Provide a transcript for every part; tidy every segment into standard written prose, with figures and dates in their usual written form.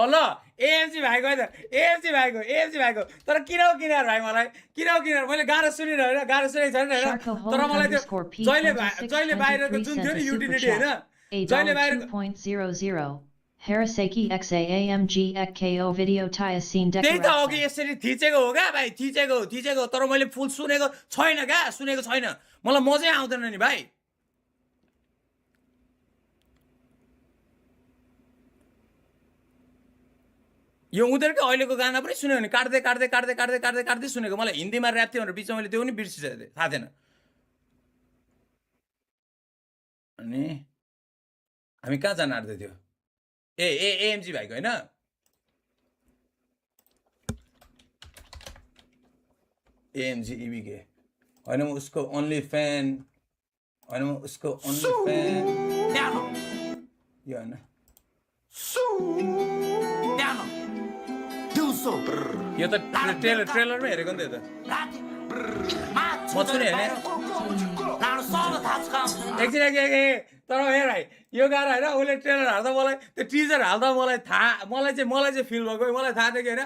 ल एएमसी भाइको है त एएमसी भाइको तर किन हो किनेर भाइ मलाई किन हो किनेर मैले गाह्रो सुनिरहेँ होइन गाह्रो सुनेको छैन होइन तर मलाई त्यो जहिले बाहिरको जुन थियो नि युटिलिटी होइन जहिले बाहिरको Haraseki XAAMG XKO video Tyasine त्यही त हो कि Decoration. यसरी थिचेको हो क्या भाइ थिचेको तर मैले फुल सुनेको छैन क्या सुनेको छैन मलाई मजै आउँदैन नि भाइ यो उनीहरुकै अहिलेको गाना पनि सुन्यो भने काट्दै सुनेको मलाई हिन्दीमा र्याप थियो भनेर बिचमा मैले त्यो पनि बिर्सिसकेको थिएँ थाहा थिएन अनि हामी कहाँ जान आँट्दै थियो एएमजी भाइको हैन एएमजी इबीके हैन म उसको ओन्ली फ्यान हैन म उसको ओन्ली फ्यान यो हैन यो त ट्रेलरमै हेरेको नि त म सुने हैन एकछिन तर हेर भाइ यो गाना हैन उसले ट्रेलर हाल्दा मलाई त्यो टिजर हाल्दा मलाई चाहिँ फिल भएको मलाई थाहा थियो कि हैन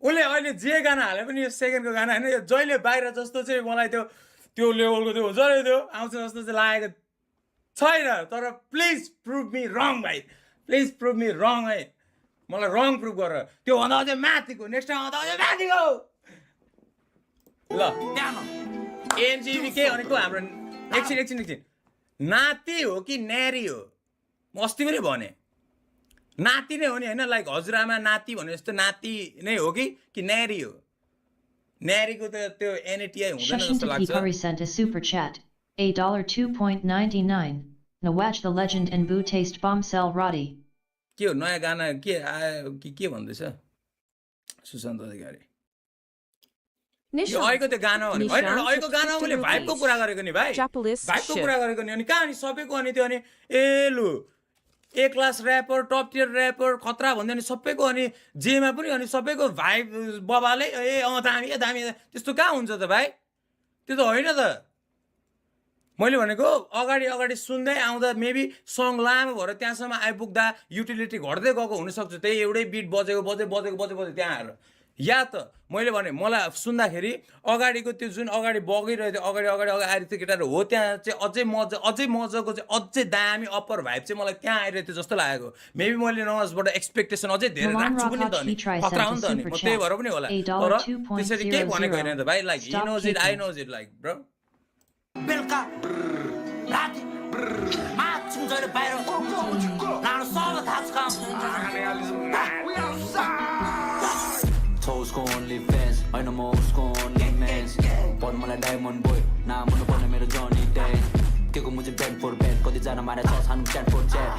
उसले अहिले जे गाना हाले पनि यो सेकेन्डको गाना हैन यो जहिले बाहिर जस्तो चाहिँ मलाई त्यो लेभलको त्यो हुन्छ नि त्यो आउँछ जस्तो चाहिँ लागेको छैन तर प्लिज प्रुभ मी रङ भाइ प्लिज प्रुभ मी रङ है मलाई रङ प्रुभ गर त्यो भन्दा अझै माथिको नेक्स्ट टाइम आउँदा अझै माथिको ल एनजिबी के भनेको हाम्रो एकछिन नाति हो कि न्यारी हो म अस्ति पनि भने नाति नै हो नि हैन लाइक हजुरआमा नाति भने जस्तो नाति नै हो कि न्यारी हो न्यारीको त त्यो एनएटीआई हुँदैन जस्तो लाग्छ sent a super chat $2.99 Now watch the legend and boo taste bombshell Roddy. के हो नयाँ गाना के आयो के भन्दैछ सुशान्त अधिकारी यो अहिलेको त्यो गाना हो भने होइन अहिलेको गाना मैले भाइबको कुरा गरेको नि भाइ भाइबको कुरा गरेको नि अनि कहाँ नि सबैको अनि त्यो अनि ए लु A class rapper top tier rapper खतरा भन्दै अनि सबैको अनि जेमा पनि अनि सबैको भाइब बबाले दामी त्यस्तो कहाँ हुन्छ त भाइ त्यो त होइन त मैले भनेको अगाडि सुन्दै आउँदा मेबी सङ लामो भएर त्यहाँसम्म आइपुग्दा युटिलिटी घट्दै गएको हुनसक्छ त्यही एउटै बिट बजेको त्यहाँ आएर या त मैले भने मलाई सुन्दाखेरि अगाडिको त्यो जुन अगाडि बगिरहेको थियो अगाडि आइरहेको थियो केटाहरू हो त्यहाँ चाहिँ अझै मजाको चाहिँ अझै दामी अप्पर भाइब चाहिँ मलाई त्यहाँ आइरहेको थियो जस्तो लागेको मेबी मैले नवाजबाट एक्सपेक्टेसन अझै धेरै राख्छु पनि त नि खतरा हो नि त नि म त्यही भएर पनि होला तर त्यसरी केही भनेको होइन त भाइ like he knows it I knows it like bro बेलुका राति माछौँ जहिले बाहिर लानु सब थाहा छ उसको ओन्ली फ्यान्स होइन म उसको ओन्ली म्यान्स पर मलाई डायमन्ड बोय नाम हुनुपर्ने मेरो जर्नी ड्यान्स के को मुझे ब्यान्ड फोर ब्यान्ड कतिजना मारे छ सानो च्याट फोर च्याट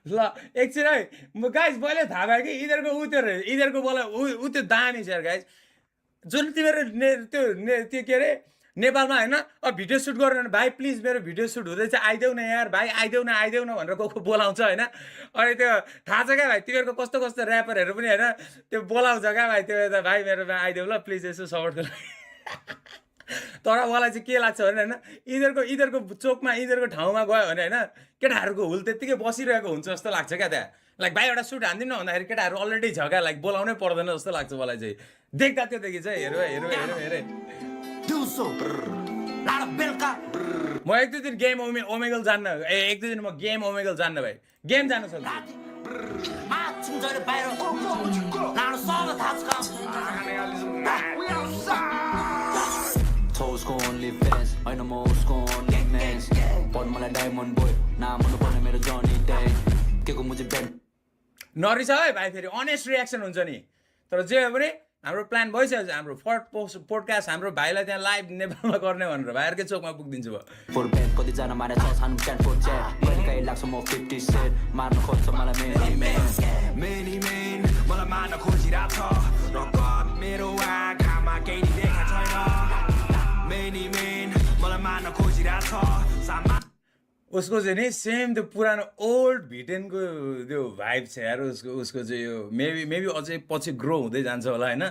ल एकछिन है म गाइस मैले थाहा भयो कि यिनीहरूको मलाई ऊ त्यो दामी छ गाइस जुन तिमीहरू त्यो के अरे नेपालमा हैन भिडियो सुट गर्नु भने भाइ प्लिज मेरो भिडियो सुट हुँदैछ आइदेऊ न यार भाइ आइदेऊ न भनेर को बोलाउँछ हैन अनि त्यो थाहा छ क्या भाइ तिमीहरूको कस्तो ऱ्यापरहरू पनि हैन त्यो बोलाउँछ क्या भाइ त्यो त भाइ मेरोमा आइदेऊ ल प्लिज यसो सपोर्टको लागि तर मलाई चाहिँ के लाग्छ भने हैन यिनीहरूको चोकमा यिनीहरूको ठाउँमा गयो भने हैन केटाहरूको हुल त्यतिकै बसिरहेको हुन्छ जस्तो लाग्छ क्या त्यहाँ लाइक भाइ एउटा सुट हान्दिनु न भन्दाखेरि केटाहरू अलरेडी छ क्या लाइक बोलाउनै पर्दैन जस्तो लाग्छ मलाई चाहिँ देख्दा त्योदेखि चाहिँ हेरे म एक दुई दिन गेम ओमेगल जान्न एक दुई दिन म गेम ओमेगल जान्न भाइ गेम जान सक्छु उसको ओन्ली फ्यान्स होइन म उसको ओन्ली म्यान्स पर मलाई डायमन्ड बोय नाम हुनुपर्ने मेरो जर्नी ड्यान्स के को मुझे ब्यान्ड नरिसा है भाइ फेरि अनेस्ट रियाक्सन हुन्छ नि तर जे हो भने हाम्रो प्लान भइसकेको छ हाम्रो पोडकास्ट हाम्रो भाइलाई त्यहाँ लाइभ नेपालमा गर्ने भनेर भाइहरुकै चोकमा पुगिदिन्छु भयो फोर ब्यान्ड कतिजना मारे छ सानो च्याट फोर च्याट कहिलेकाहीँ लाग्छ म 50 सेट मार्न खोज्छ मलाई मेनी मेन मलाई मार्न खोजिरहेको छ रगत मेरो आँखामा केही देखा छैन मेनी मेन मलाई मार्न खोजिरहेको छ उसको चाहिँ नि सेम त्यो पुरानो ओल्ड भिटेनको त्यो भाइब छ यार उसको चाहिँ यो मेबी अझै पछि ग्रो हुँदै जान्छ होला होइन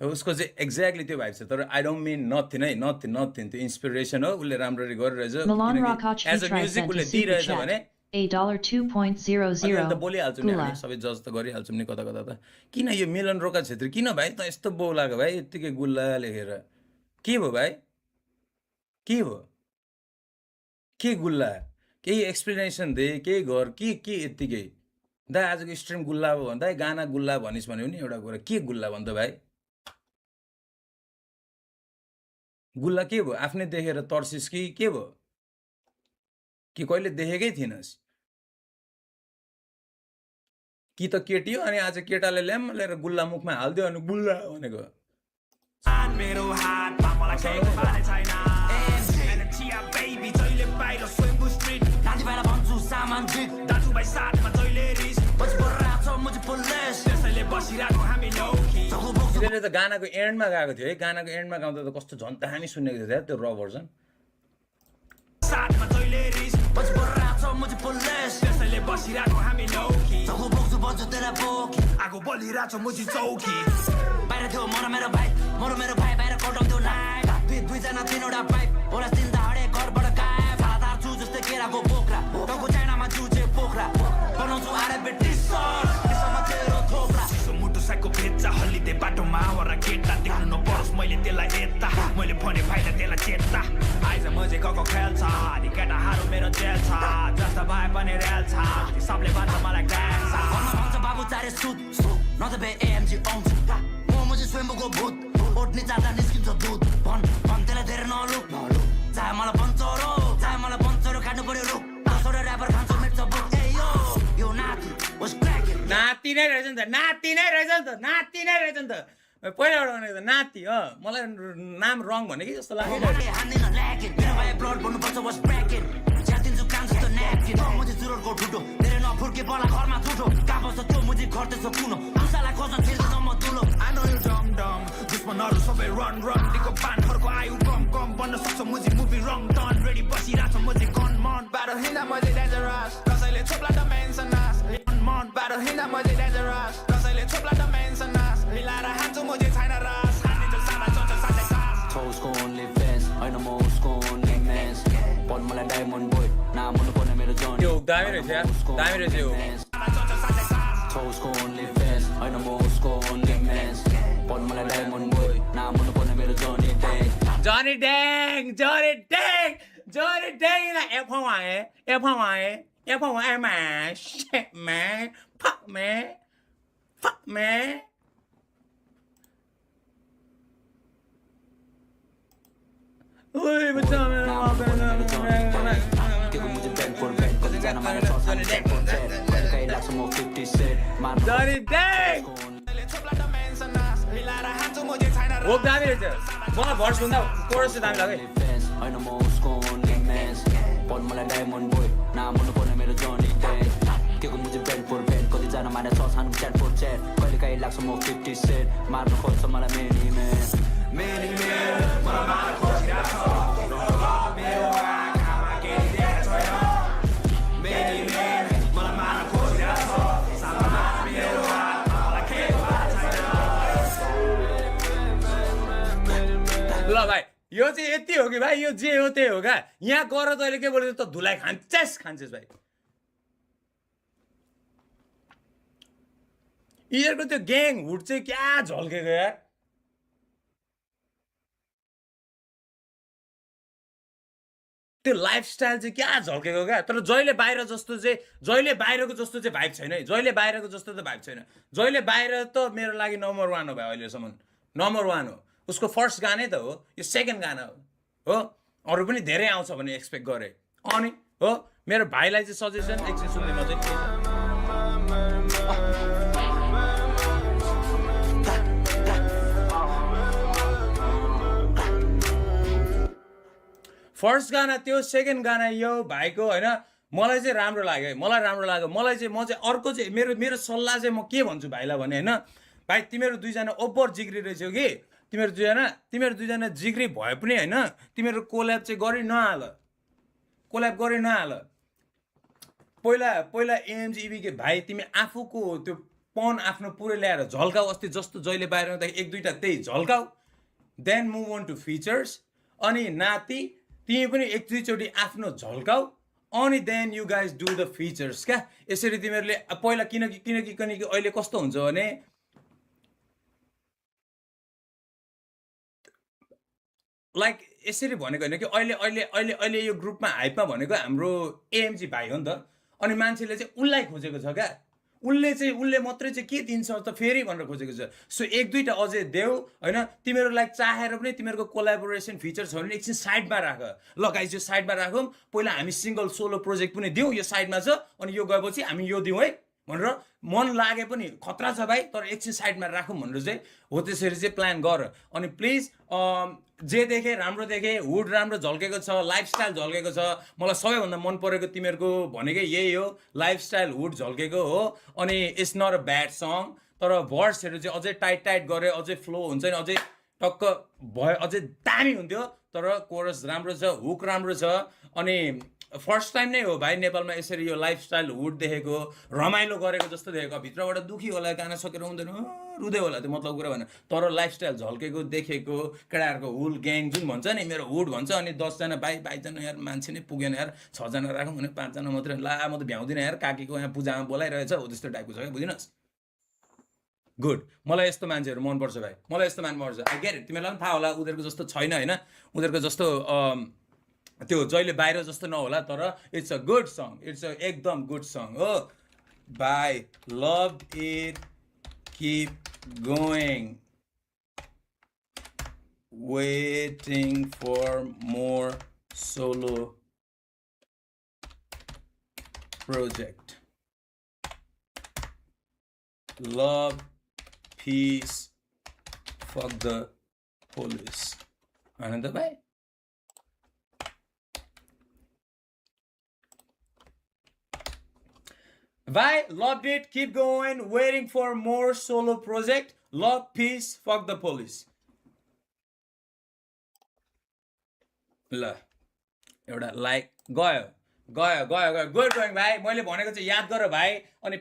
उसको चाहिँ एक्ज्याक्टली त्यो भाइब छ तर आई डोन्ट मिन नथिङ है नथिङ त्यो इन्सपिरेसन हो उसले राम्ररी गरिरहेछ एज अ म्युजिक उसले दिइरहेछ भने $2.00 त बोलिहाल्छौँ नि Gula. हामी सबै जज त गरिहाल्छौँ नि कता कता त किन यो मिलन रोका छेत्री किन भाइ त यस्तो बोलाएको भाइ यत्तिकै गुल्ला लेखेर के भयो भाइ के हो के गुल्ला केही एक्सप्लेनेसन दे केही गर के यत्तिकै दाइ आजको स्ट्रिम गुल्ला भयो भन्दा गाना गुल्ला भनिस् भन्यो नि एउटा कुरा के गुल्ला भन्छ भाइ गुल्ला के भयो आफ्नै देखेर तर्सिस कि के भयो कि कहिले देखेकै थिइनस् कि त केटी हो अनि आज केटाले ल्याम लिएर गुल्ला मुखमा हाल्दियो अनि गुल्ला भनेको मेरो हातमा मलाई केही बारे छैन एन्ड चिया बेबी जहिले बाहिर स्वयम्भू स्ट्रिट दाजु भाइलाई भन्छु सामान जित दाजु भाइ साथमा जहिले रिस पछि बराछ मुझे पुलिस त्यसैले बसिरहेको हामी लौकी त्यसले त गानाको एन्डमा गएको थियो है गानाको एन्डमा गाउँदा त कस्तो झन् दामी सुनेको थियो त्यो र भर्जन साथमा जहिले रिस पछि बराछ मुझे पुलिस त्यसैले बसिरहेको हामी लौकी जगु बोक्छु बन्छु तेरा बोकी आगो बलिरहेछ मुझे चौकी बाहिर थियो मेरो भाइ बाहिर कटाउँथ्यो नाइट दुईजना तीनवटा पाइप होला चिन्ता हडे घरबाट गायब फादार छु जस्तै केराको बोक्रा टाउको चाइनामा जुचे पोखरा बनाउँछु आरबी टी-सर्ट त्यसमा तेरो थोप्रा चिसो मुटु साइको भेच्चा हल्लिँदै बाटोमा वरा केटा देख्नु नपरोस् मैले त्यसलाई यता मैले भने भाइलाई त्यसलाई चेता आइज मजे गएको खेल छ अनि केटाहरू मेरो जेल छ जस्तो भए पनि रेल छ सबले भन्छ मलाई ग्याङ छ भन्छ बाबु चारे सुत न त बे एएमजी आउँछ मुझे स्वयम्भूको भूत ओट्ने चाहता निस्किन्छ दुध भन त्यसलाई धेरै नलुक चाहे मलाई पञ्चरो खानु पर्यो रुख 10 ऱ्यापर खान्छ मेट्छ बुक ए यो नाति was cracking नाति नै रहेछ नि त पहिलाबाट भनेको त नाति हो मलाई नाम रङ भने कि जस्तो लाग्यो हान्दिन ल्याकिन मेरो भाइ ब्लड भन्नुपर्छ was cracking च्यातिन्छु काम जस्तो न्यापकिन मुझे जुरोटको ठुटो धेरै नफुर्के पर्ला घरमा ठुटो कापस त्यो मुझे खर्तेछ कुनो उसालाई खोज्न थिर्दैछ म तुलो I know you dumb दुश्मनहरू सबै रन दिको पानहरूको आयु कम बन्न सक्छ मुझे मुभी रङ टन रेडी बसिरहेछ मुझे गन मन बाटो हिँड्दा मैले डेन्जरस कसैले छोप्ला त मेन्सनास मन बाटो हिँड्दा मैले डेन्जरस कसैले छोप्ला त मेन्सनास मिलाएर हान्छु मुझे छैन रास हान्दिन्छ साना चल्छ साथै सास छोस्को ओन्ली फेन्स होइन म उसको ओन्ली मेन्स पन मलाई डायमन्ड बोय नाम हुनुपर्ने मेरो जन यो दामी रहेछ यो छोस्को ओन्ली फेन्स होइन म उसको ओन्ली मेन्स पन मलाई डायमन्ड बोय नाम हुनुपर्ने मेरो जनी ड्याङ là FOI mà shit man fuck man ôi bây giờ Johnny Dang हो दामी रहेछ मलाई भर्स भन्दा कोरस दामी लाग्यो होइन म उसको ओन्ली मेन्स पन मलाई डायमन्ड बोय नाम हुनुपर्ने मेरो जनी ड्याङ केको मुझे बेन्ड फोर बेन्ड कतिजना माने छ सानो च्याट फोर च्याट कहिले काहीँ लाग्छ म 50 सेट मार्नु खोज्छ मलाई मेनी म्यान मलाई मार्न खोजिरहेको छ मेरो आँखामा केही देखेको छैन मेनी म्यान मलाई मार्न खोजिरहेको छ साथमा मेरो हातमा मलाई केही ल भाइ यो चाहिँ यति हो कि भाइ यो जे हो त्यही हो क्या यहाँ गएर तैँले के बोल्छ त धुलाई खान्छस् भाइ यिनीहरूको त्यो ग्याङ हुड चाहिँ क्या झल्केको यार त्यो लाइफस्टाइल चाहिँ क्या झल्केको क्या तर जहिले बाहिरको जस्तो चाहिँ भाइब छैन है जहिले बाहिरको जस्तो त भाइब छैन जहिले बाहिर त मेरो लागि नम्बर 1 हो भाइ अहिलेसम्म नम्बर 1 हो उसको फर्स्ट गानै त हो यो सेकेन्ड गाना हो अरू पनि धेरै आउँछ भने एक्सपेक्ट गरे अनि हो मेरो भाइलाई चाहिँ सजेसन एकछिन सुन्दै म चाहिँ फर्स्ट गाना त्यो सेकेन्ड गाना यो भाइको होइन मलाई चाहिँ राम्रो लाग्यो मलाई चाहिँ म चाहिँ अर्को चाहिँ मेरो सल्लाह चाहिँ म के भन्छु भाइलाई भने होइन भाइ तिमीहरू दुईजना ओभर जिग्री रहेछौ कि तिमीहरू दुईजना जिग्री भए पनि होइन तिमीहरू कोल्याब चाहिँ गरि नहाल पहिला एएमजी के भाइ तिमी आफूको त्यो पन आफ्नो पुरै ल्याएर झल्काऊ अस्ति जस्तो जहिले बाहिर आउँदाखेरि एक दुईवटा त्यही झल्काऊ then move on to features अनि नाति तिमी पनि एक दुईचोटि आफ्नो झल्काऊ अनि then you guys do the features क्या यसरी तिमीहरूले पहिला किनकि अहिले कस्तो हुन्छ भने लाइक यसरी भनेको होइन कि अहिले यो ग्रुपमा हाइपमा भनेको हाम्रो एएमजी भाइ हो नि त अनि मान्छेले चाहिँ उसलाई खोजेको छ क्या उसले मात्रै चाहिँ के दिन्छ त फेरि भनेर खोजेको छ सो एक दुईवटा अझै देऊ होइन तिमीहरूलाई चाहेर पनि तिमीहरूको कोलाबोरेसन फिचर छ भने एकछिन साइडमा राख ल गाइज यो साइडमा राखौँ पहिला हामी सिङ्गल सोलो प्रोजेक्ट पनि दिउँ यो साइडमा छ अनि यो गएपछि हामी यो दिउँ है भनेर मन लागे पनि खतरा छ भाइ तर एकछिन साइडमा राखौँ भनेर चाहिँ हो त्यसरी चाहिँ प्लान गर अनि प्लिज जे देखेँ राम्रो देखेँ हुड राम्रो झल्केको छ लाइफस्टाइल झल्केको छ मलाई सबैभन्दा मन परेको तिमीहरूको भनेकै यही हो लाइफस्टाइल हुड झल्केको हो अनि it's not a bad song तर भर्सहरू चाहिँ अझै टाइट गरे अझै फ्लो हुन्छ नि अझै टक्क भयो अझै दामी हुन्थ्यो तर कोरस राम्रो छ हुक राम्रो छ अनि फर्स्ट टाइम नै हो भाइ नेपालमा यसरी यो लाइफस्टाइल हुड देखेको रमाइलो गरेको जस्तो देखेको भित्रबाट दुखी होला गाना सकेर हुँदैन रुँदै होला त्यो मतलब कुरा भएन तर लाइफस्टाइल झल्केको देखेको केटाहरूको हुल ग्याङ जुन भन्छ नि मेरो हुड भन्छ अनि 10जना बाइसजना यार मान्छे नै पुगेन यार 6जना राखौँ भने 5जना मात्रै ला म त भ्याउँदिनँ यार काकीको यहाँ पूजामा बोलाइरहेछ हो त्यस्तो टाइपको छ क्या बुझिनस् गुड मलाई यस्तो मान्छेहरू मनपर्छ भाइ मलाई यस्तो मनपर्छ आई गेट इट तिमीहरूलाई पनि थाहा होला उनीहरूको जस्तो छैन होइन उनीहरूको जस्तो त्यो जहिले बाहिर जस्तो नहोला तर इट्स अ गुड सङ इट्स अ एकदम गुड सङ हो bye love it keep going waiting for more solo project love peace fuck the police Anand भाइ loved it keep going waiting for more solo project love peace fuck the police ल एउटा like गयो good going भाइ मैले भनेको चाहिँ याद गर भाइ अनि